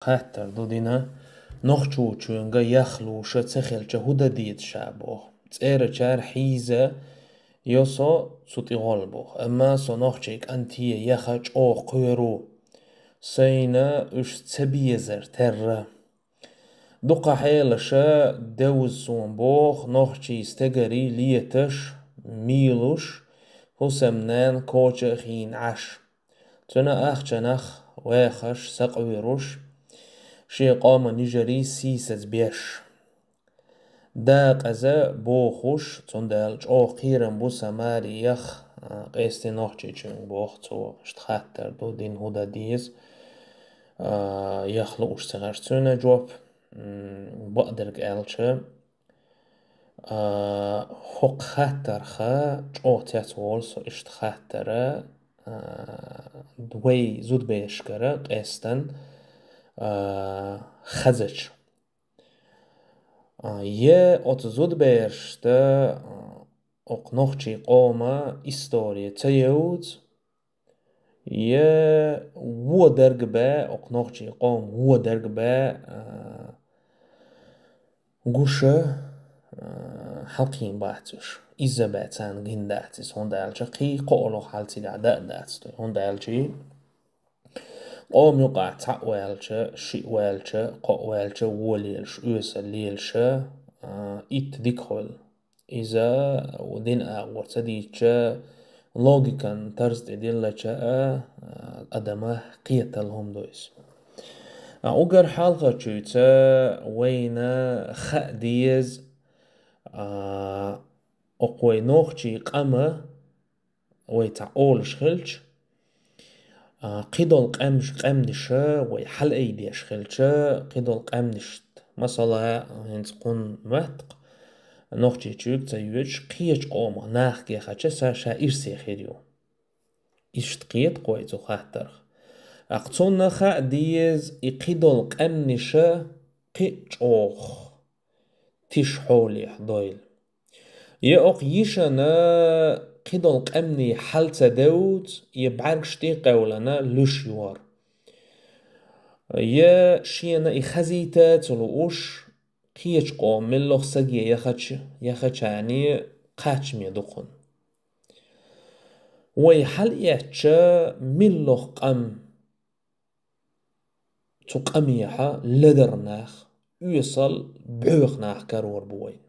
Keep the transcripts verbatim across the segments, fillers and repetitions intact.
Хаттар ду дина, Нохчийчуьнга яхлуша ца хилча хӀун дан деза ша боху. ЦӀерачара хьийза йо со цу тӀе гӀолла боху. Амма со нохчий кӀанте яха чӀогӀа кхоьру. Сайна уьш ца безар терра. Дукха хьелаша девза суна боху нохчий стегарий леташ, мийлуш, хӀусамнана коча а хийна Ӏаш. Цуьнан ахчанах вехаш, сакъвируш, шен къоман йижарий сийсаза беш. Дакъаза бохуш, цундела чӀогӀа кхерам бу сан маре яха, а, къесте Нохчийчуьнга боху цо, иштта хаттар ду дина хӀун дан деза, а, яха лууш ца хилча. Цуьнан жоп, м, бакъдерг аьлча, А, хӀокху хаттарха чӀогӀа цецволу со иштта хаттара, а, вай зудберашкара къестан, а, хазача. А, е оцу зудберашта, а, окху нохчий къоман история ца евза, е вон дерг бен, окху нохчий къоман вон дерг бен, а, гуша, а, хьалкхийна бац уьш. Изза бен царна гина дац иза, хӀунда аьлча кхин кхоалгӀа хьал цигахь дан а дац. ХӀунда аьлча къоман юкъахь цхьаъ ваьлча, шиъ ваьлча, кхоъ ваьлча, вон лелаш, оьсал лелаш, а, итт дика хуьлу. Иза динан агӀор ца дийцча, логикан тарз тӀе диллача а, адама кхетал хӀума ду иза. А, уггар хьалхарчуьйца вайна хаа деза, а, окху вай нохчий къама вай цхьа олуш хилча, а, кхидолу къемаш-, къаьмнаша вай хьалаайдеш хилча, кхидолу къаьмнашна, масала, хӀинца кхунна моьтту-кх, Нохчийчуьнга ца йоьдуш, кхечу къомах нах гехача, ша, ша ирсе хир ю. Иштта кхета-кх вай цу хаттарх. ТӀаккха цунна хаа деза и кхидолу къаьмнаша кхин а чӀогӀа тиша хьолехь дойла. Я окху йишана кхидолу къаьмнийн хьал ца девза, я бӀаьргаш тӀе а кхевлина луьш йора. Я шена и хазийта а ца лууш, кхечу къоман муьлхха саге яхача-, яхачарна кхачаме ду кхунна. Вай хьалаэцча, муьлхха къам цу къамехьа ледара нах, оьсал боьха нах карор бу вайна.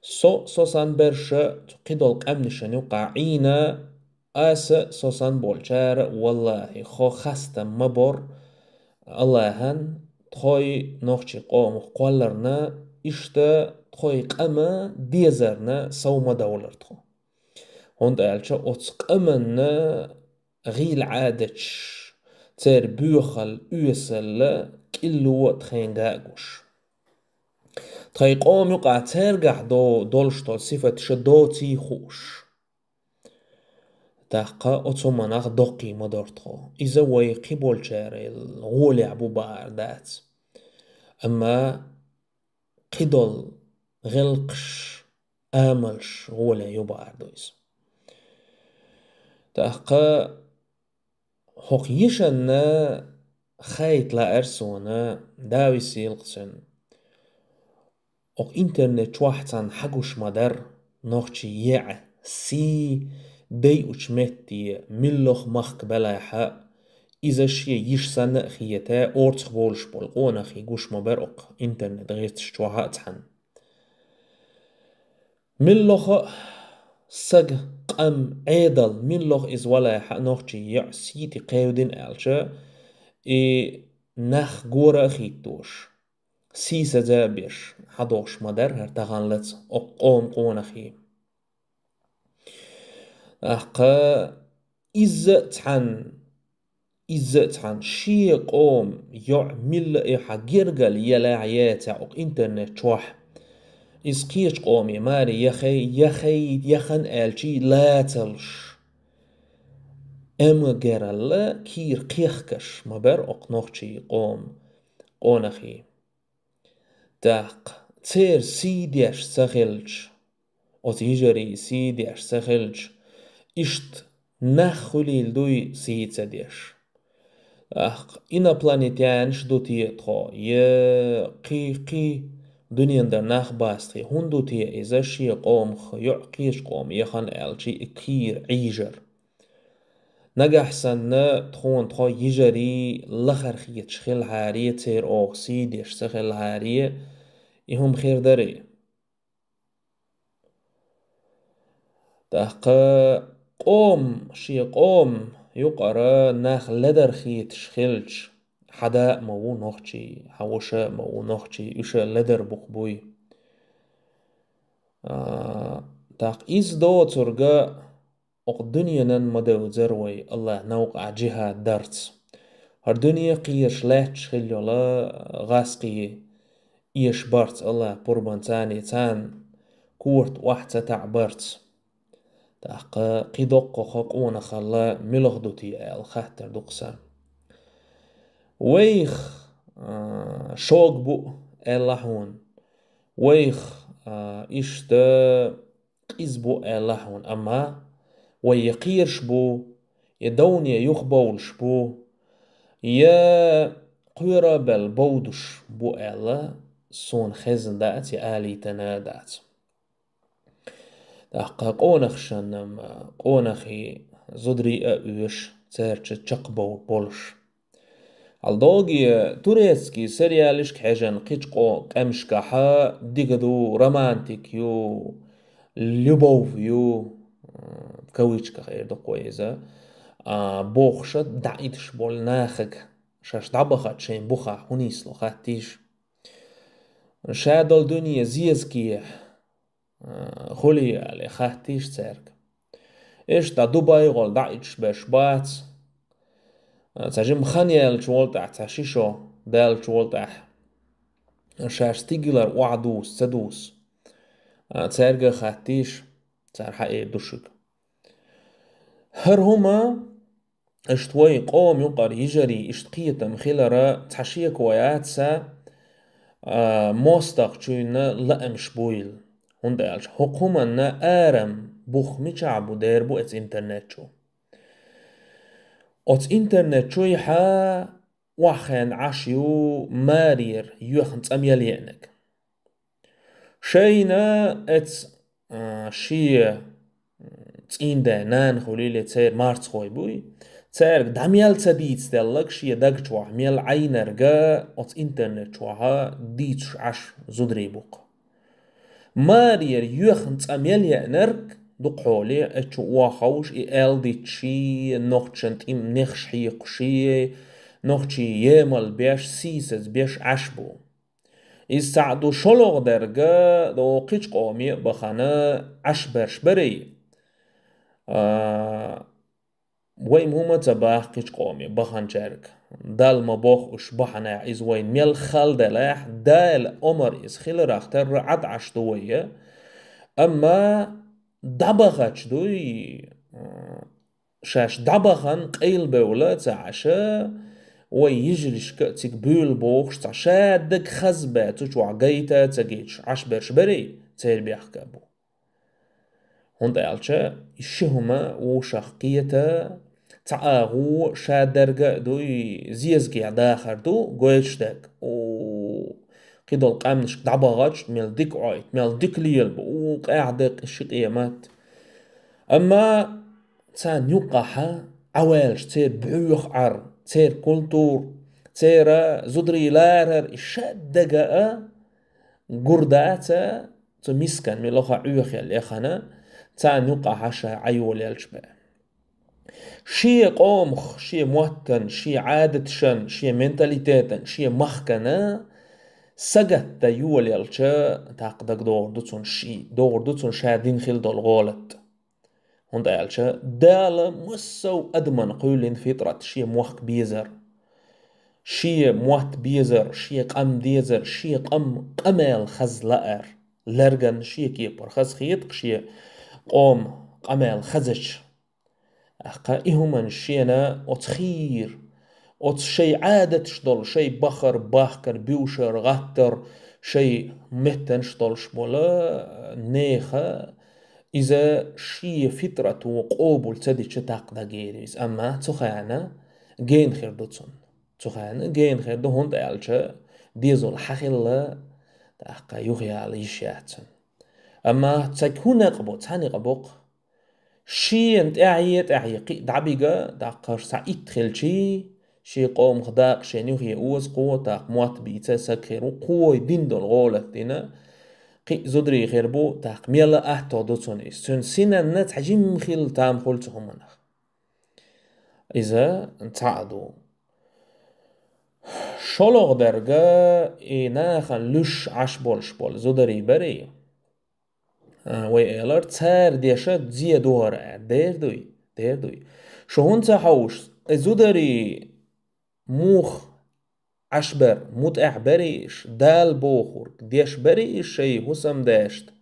Со, со санна берш цу кхидолу къаьмнашна юкъахь Ӏийна, аса, со санна болчара, валлахӀи, хо хастам ма бора АллахӀан, тхойн нохчий къомах кхолларна, иштта тхойн къама дезарна сов ма довлура тхо. ХӀунда аьлча оцу къаманна гӀийла Ӏадаташ, церан боьхалла, оьсалла кӀилло а тхайна гуш. Тхайн къоман юкъахь цаьргахь до-, долуш долу сифаташ доций хууш. ТӀаккха оцу хӀуманах доккхий ма дора тхо. Иза вай кхиболчарел гӀолехь бу бахьар дац. Амма кхидолу гӀиллакхаш, амалш гӀолехь ю бахьар ду иза. ТӀаккха хӀокху йишанна хайта лаьара суна, Дала висийла-кх цуьнан. Окху интернет чохь цхьанна хьагуш ма дара нохчийн еӀа, сий дайучу метте муьлхха махка белахь а, иза шен йиша санна а хета, орцах болуш болу къонахий гуш ма бара окху интернет гӀирсаш чохь а цхьанна. Муьлхха а саг, къам, Ӏедал, муьлхха иза валахь а нохчийн йоӀ сий тӀе кхевдина аьлча, и нах гора а хӀиттош, сийсаза а беш, хьадохуш ма дара хӀара таханлаца окху къоман къонахий. ТӀаккха изза а цхьанна, изза а цхьанна шен къоман йоӀ милла а хьан гергара елахь а яцахь окху интернет чохь, иза кхечу къоман маре яхай, яхай, яхана аьлчий лацалуш, эмма гералла кийра кхехкаш ма бара окху нохчийн къоман къонахий. ТӀаккха церан сий деш ца хилча, оцу йижарийн сий деш ца хилча, иштта нах хуьлийла дуй сий ца деш? Ахкъ инопланетянаш ду те тхо, е кхи-кхи дуьнен тӀара нах бац те, хӀунда ду те иза шен къомах йоӀ кхечу къомах яхана аьлча и кхийра Ӏийжар. Нагахь санна тхуна тхо йижарий лахара хеташ хилахьара, церан оха сий деш ца хилахьара, и хӀума хир дарий? ТӀаккха къоман, шен къоман юкъара нах ледар хеташ хилча, хьан да а ма ву нохчий, хьан ваша а ма ву нохчий, уьш а ледар букъ буй. А, тӀаккха иза доцург а, окху дуьненан ма девзара вай, АллахӀ новкъахь джихӀад дарца. ХӀара дуьне кхераш лаьтташ хилла йолу гӀазкхий эшабарца, АллахӀ пурбанца, царна корта охьа ца таӀабарца. ТӀаккха кхин доккхаха къонахалла муьлха ду те аьлла хаттар ду-кх сан. Вайх, а, шога бу аьлла хьуна. Вайх, а, иштта къиза бу аьлла хьуна, амма вай я кхераш бу, я довне юхабовлуш бу, я кхоьру а белла бовдуш бу аьлла, суна хезна дац, я алийтина дац. ТӀаккха къонахашна-м, къонахий зударий а оьшу, цаьрца чекхбовла болуш. Хьал догий турецкий сериалашка хьежна кхечу къо-, къаьмнашкахь дика ду, романтик ю, любовь ю, в кавычках эр ду-кх вай иза, а, бохуша дӀаиташ болу нахага шаьш дӀабахча шайн бухахь хӀун нисло хаттийша. Ша долу дуьне зезагехь, а, хуьлий аьлла хаттийша цаьрга. Иштта Дубай гӀала дӀаиташ берш бац. А, цхьа жима хан яьллачу волу тӀехь, цхьа ши шо даьллачу волу тӀехь, шаьш стигалара охьадуса ца дуса. А, цаьрга а хаттийша, цара хьаэр ду шуьга. ХӀара хӀума Иштта вай къоман юкъара йижарий иштта кхетам хилара цхьа шеко яц сан, а, мостагӀчуьнан лаамаш буйла. ХӀунда аьлча хӀокху хӀуманна арам бух мичахь бу дер бу эца интернет чу. Оцу интернет чуьйхьа охьахаьнна Ӏаш ю марера йоьхна цӀа мел еанарг. Шайна эца, а, шен, м, цӀийнда нана хуьлийла церан марцахой буй, цаьрга дӀа мел ца дийцаделларг шен даг чохь мел Ӏайнарга оцу интернет чохь дийцуш Ӏаш зударий бу-кх. Марера йоьхна цӀа мел еанарг дукха хьоле, эцу чу охьаховш и аьлла дитт шен, нохчашна тӀе нехаш хьекхуш шен, нохчий емал беш, сийсаз беш Ӏаш бу. Иза цхьаъ ду шолгӀа дерг, дӀо кхечу къоме а бахана Ӏаш берш берий. А, вай хӀума ца боху кхечу къоме баханчаьрга. Далла ма боху уьш бахьанехь иза вайна мел хала делахь, Дала омра иза хиларх терра Ӏад Ӏаш ду вай. Амма дӀабахача дуй, а, шаьш дӀабахана къайлабевлла ца Ӏаш, вай йижаршка а цига буьйлабохуш, цхьа шадерг хаза бен цу чохь гайта а ца гайташ Ӏаш берш берий, церан бехк а бу. ХӀунда аьлча и ши хӀума вовшах кхета, цхьа агӀо шадерг а дуй, зезагехь дахар ду, гойтуш дерг. О, кхидолу къаьмнашка дӀабахача, мел дика Ӏойт, мел дика лелабо, у, къаьхьа деккъа ши къемат. Амма царна юккъахьа Ӏаваьллачу церан боьха Ӏар, церан культура, церан зударий ларар, и шадерг а гур дац цу мискан милоха Ӏоьхаелла яхана, царна юккъахьа ша Ӏайолаелча бен. Шен къомах, шен моттан, шен Ӏадаташан, шен менталитетан, шен махкана сагатта йолаелча, тӀаккха дагадогӀур ду цунна ши-, догӀур ду цунна ша дина хила долу гӀолат. ХӀунда аьлча Дала массо а адаман кхоьллина фитрат шен мохк безар, шен мотт безар, шен къам дезар, шен къам къамел хаза лаар, лерган шен кепара хаза хетакх шен къом къамел хазача. Аккха и хӀуманаш шена оцу хийра, оцу шайн Ӏадаташ долу, шайн бахар, бахкар, буьйшар, гӀаттар, шайн меттанаш долуш болу нехан иза шен фитрато къобал ца дича тӀаккха дагийр иза, амма цу хана гена хир ду цунна. Цу хенахь гена хир ду, хӀунда аьлча дезал хьахилла, тӀаккха юхаяла йиш яц цуьнан. Амма цига хӀун некъ бу, цхьа некъ бу-кх. Шена тӀаьхье, тӀаьхье кхин а дӀабига, тӀаккха цхьа итт хилчий, шен къомах дакъа шена юхе озакхо, тӀаккха мотт бийца саг хир ву, кхо вай дина долу гӀолат дина, кхин а зударий хир бу, тӀаккха мел а атто ду цунна иза. Цуьнан синанна цхьа жимма хилла там хуьлу цу хӀуманах. Иза цхьаъ ду. ШолгӀа дерг, и нахана луьш Ӏаш болуш болу зударий барий, а, вай элира, цара деша зе ду хӀара аьлла. Дера дуй, дера дуй. Шу хӀунда ца хьовсу, и зударий муха Ӏаш бара, мутӀахь барий иш, Дала бохург деш барий иш шайн хӀусамдашна?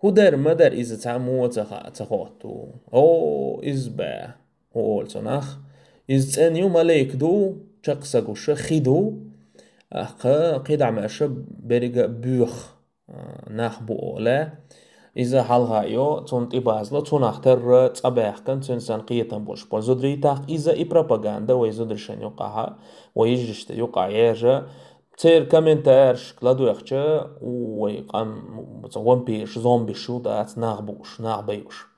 ХӀун дара, ма дара, иза цхьаммо а ца хаьа, ца хотту. О, иза бен, хӀун олу цунах? Иза цӀена ю, малик ду, чекх са гуш, хи ду, тӀаккха кхидӀа маьрша беррига а боьха, а, нах бу олу. Иза хьалха йо, цунна тӀебазло, цунах терра цӀа баьхкина, цуьнан санна кхетам болуш болу зударий, тӀаккха иза и пропаганда вай зударшна юкъахь, вай йижаршна юкъахь ержа, церан комментарийшка ладоьгӀча, у, вай къам, цу вампираш, зомбиш ю дац, нах бууш, нах байуш.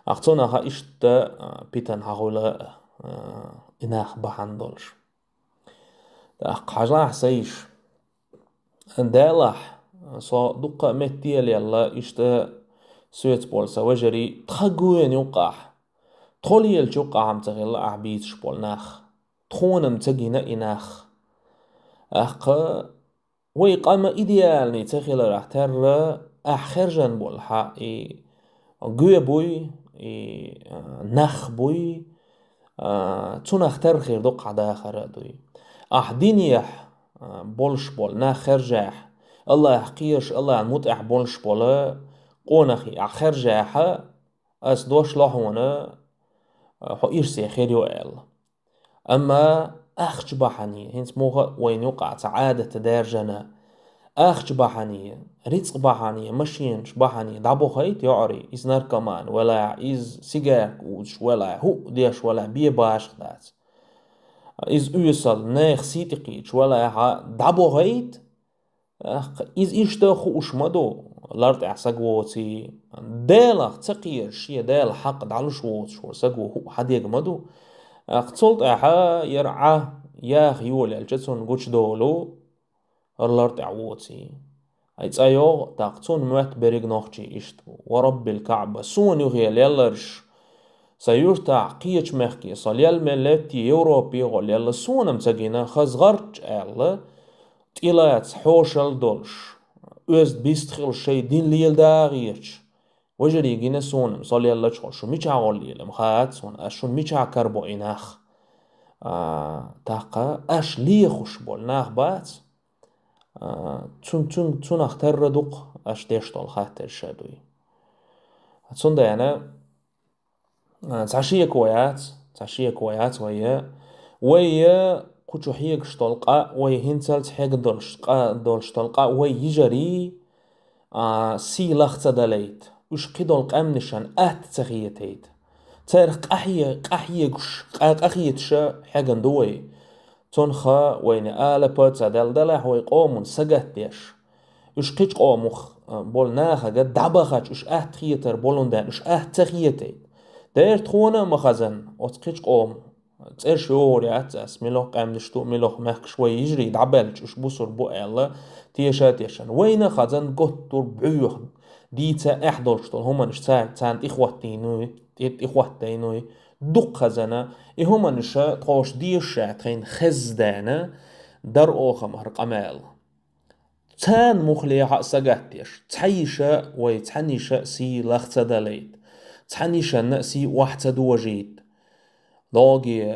Ахь цунах иштта, а, питана хьахуьлу, а, и нах бахьана долуш. ТӀаккха хьажахь, сан йиша. Делахь, со дуккха а метте лелла, иштта соьца болу сан вежарий тхан гоьна юкъахь, тхо лелачу юкъахь-м ца хилла ахь бийцаш болу нах. Тхуна-м ца гина и нах. ТӀаккха вай къам идеальный ца хиларах терра, ахь хержан болу хьан и гоь буй, и, а, нах буй, а, цунах терра хир ду-кх хьан дахар а дуй. Ахь динехь, а, болуш болу нах хержехь, Аллахь кхоьруш, Аллахьна мутӀахь болуш болу къонахий ахь хержехь, ас дош ло хьуна, а, хьо ирсе хир ю аьлла. Амма ахча бахьане, хӀинца муха а вайна юкъахь цхьа Ӏадат даьржина, ахча бахьане, рицкъ бахьане, машенаш бахьане дӀабохийта йоӀарий, иза наркоман велахь, иза сигарка узуш велахь, хӀуъа деш велахь, бен башха дац. Иза оьсал, нехан сий тӀе кхийдаш велахь, дӀабохийта, ТӀаккха иза иштта хууш ма ду, лар тӀехь саг воций. Делах ца кхоьруш, шен Делан хьакъ дӀалуш воцуш волу саг ву хӀуъа хьан дега ма ду. ТӀаккха цул тӀаьхьа яра Ӏа яха йолаелча, цунна гучудолу, хӀара лар тӀехь воций. Ай, цӀа йогӀу, тӀаккха цунна моьтту берриг нохчий иштта бу. Ва Раббил Каъба, суна юхе лелларш, сан юьртахь кхечу мехке, со лелла мел летте Европе гӀо лелла, суна-м ца гина, хаза гӀарч аьлла, тӀелаца хьошалла долуш, оьзда бист хилла шайн дин леладан гӀерташ, вежарий гина суна-м, со леллачхьа шу мичахь гӀо лела-м хаьа суна, ас шуна мичахь карабо и нах? А, тӀаккха аш лехуш болу нах бац, а, цун-, цун-, цунах терра ду-кх аш деш долу хаттарш а дуй. Цундела, а, цхьа шеко яц, цхьа шеко яц вай, вай кху чу хьегаш долу къа, вай хӀинцалц хьегна долуш къа, долуш долу къа, вай йижарий, а, сий лах ца далайта, уьш кхидолу къаьмнашна атта ца хетайта. Царах къахье-, къахьегуш, къа-, къахеташ хьегна ду вай. Цунах вайна алапа ца дала далахь вай къоман сагатдеш. Уьш кхечу къомах, а, болу нахага дӀабахча, уьш атта хетар болун даьлла, уьш атта ца хетайта. Дера тхуна а ма хазан, оцу кхечу къоман цӀераш йогӀур яц ас, мила къаьмнаш ду, мила мехкаш вай йижарий дӀабаьлча, уьш бусур бу аьлла, теша а тешан. Вайна а хазан готтур боьха, дийца эхь долуш долу хӀуманаш царна, царна тӀехӀоттийна, тӀе-, тӀехӀоттийна. Дукха хазана, и хӀуманаш тхоша дезаш а тхайна хезна дара оха ма хӀара къамел. Царна муххале хьа а сагатдеш, цхьа йиша вай цхьана йиша а сий лах ца далайта, цхьана йишанна а сий охьа ца дожийта. Логи,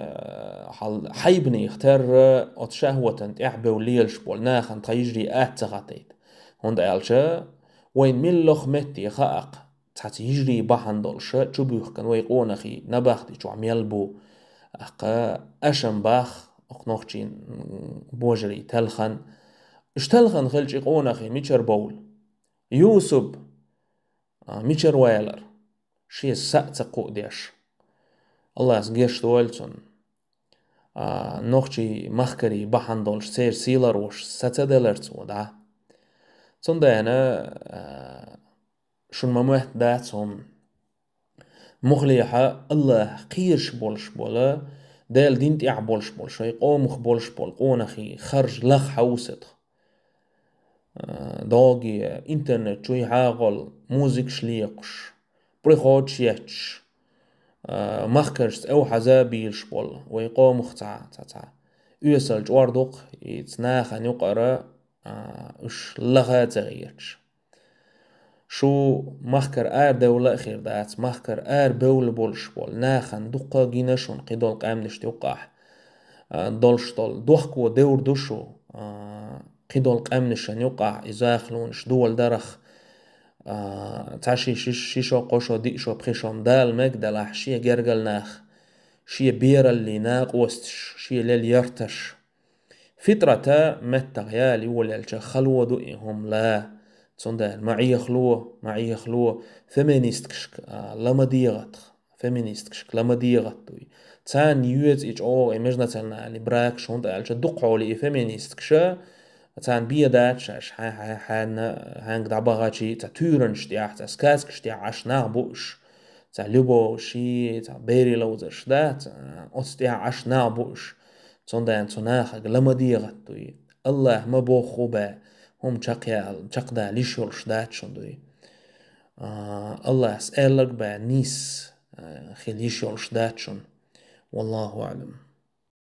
хьал-, хьайбанех терра оцу шахӀватан тӀехь бевлла лелаш болу нахана тхан йижарий атта ца хетайта. ХӀунда аьлча вайн миллах метте хаьа-кх, цхьацца йижарий бахьана долуш чубуьхкина вай къонахий набахти чохь мел бу. ТӀаккха аша-м боху, оха нохчийн божарий телхина. Уьш телхина хилча и къонахий мичара бовлу? Юсуп, а, мичара валара? Шен са а ца кхуъдеш. Аллас гечдойла цунна. а, нохчий махкарий бахьана долуш церан сий ларвеш сацаделар цо, да. Цундела, а, шуна ма моьтту дац хӀума. Мухлехьа Аллах кхераш болуш бола, Делан дин тӀехь болуш болу, шайн къомах болуш болу къонахий харж лаха хьовсадах. А, догий интернет чуй хьагӀол музыкаш лекхуш, приходаш етташ, а, махкаршца эвхьаза а бийлаш болу, вай къомах цхьа, цхьа, цхьа оьсал чӀор дукха, и ца нахана юкъара, а, уьш лаха а ца гӀерташ. Шу махкара арадевлла а хир дац, махкара арабевлла болуш болу нахана дуккха а гина шуна кхидолу къаьмнашна юккъахь, а, долуш долу. Дохко девр ду шу, а, кхидолу къаьмнашна юккъахь и захалонаш дола дарах, а, цхьа ши, ши, ши шо, кхо шо, диъ шо, пхи шо-м дала мега делахь, шен гергал нах, шен бераллий накъосташ, шен лела ярташ. Фитрата меттах яла йолаелча хало ду и хӀума ла. Цундела ма Ӏехало, ма Ӏехало феминисткашка, а, ла ма дегӀатха, феминисткашка ла ма дегӀат дуй. Царна йоьцу и чӀогӀа и межнациональный бракаш, хӀунда аьлча дукха хьолий и феминисткаша, царна бен дац шаьш, хьа-, хьа-, хьанна, хьаьнга дӀабахачий, цхьа туьйранаш тӀехь, цхьа сказкаш тӀехь Ӏаш нах бу уьш, цхьа любовь ши, цхьа берий ловзарш, да, цхьа оцу тӀехь Ӏаш нах бу уьш. Цундела цу нахага ла ма дегӀат дуй. Аллах ма бохху бе, хӀума чакхъял-, чакхдала йиш йолуш дац шуна дуй. А, Аллас аьлларг бе нийса, а, хила йиш йолуш дац шуна. Валлаху аълам.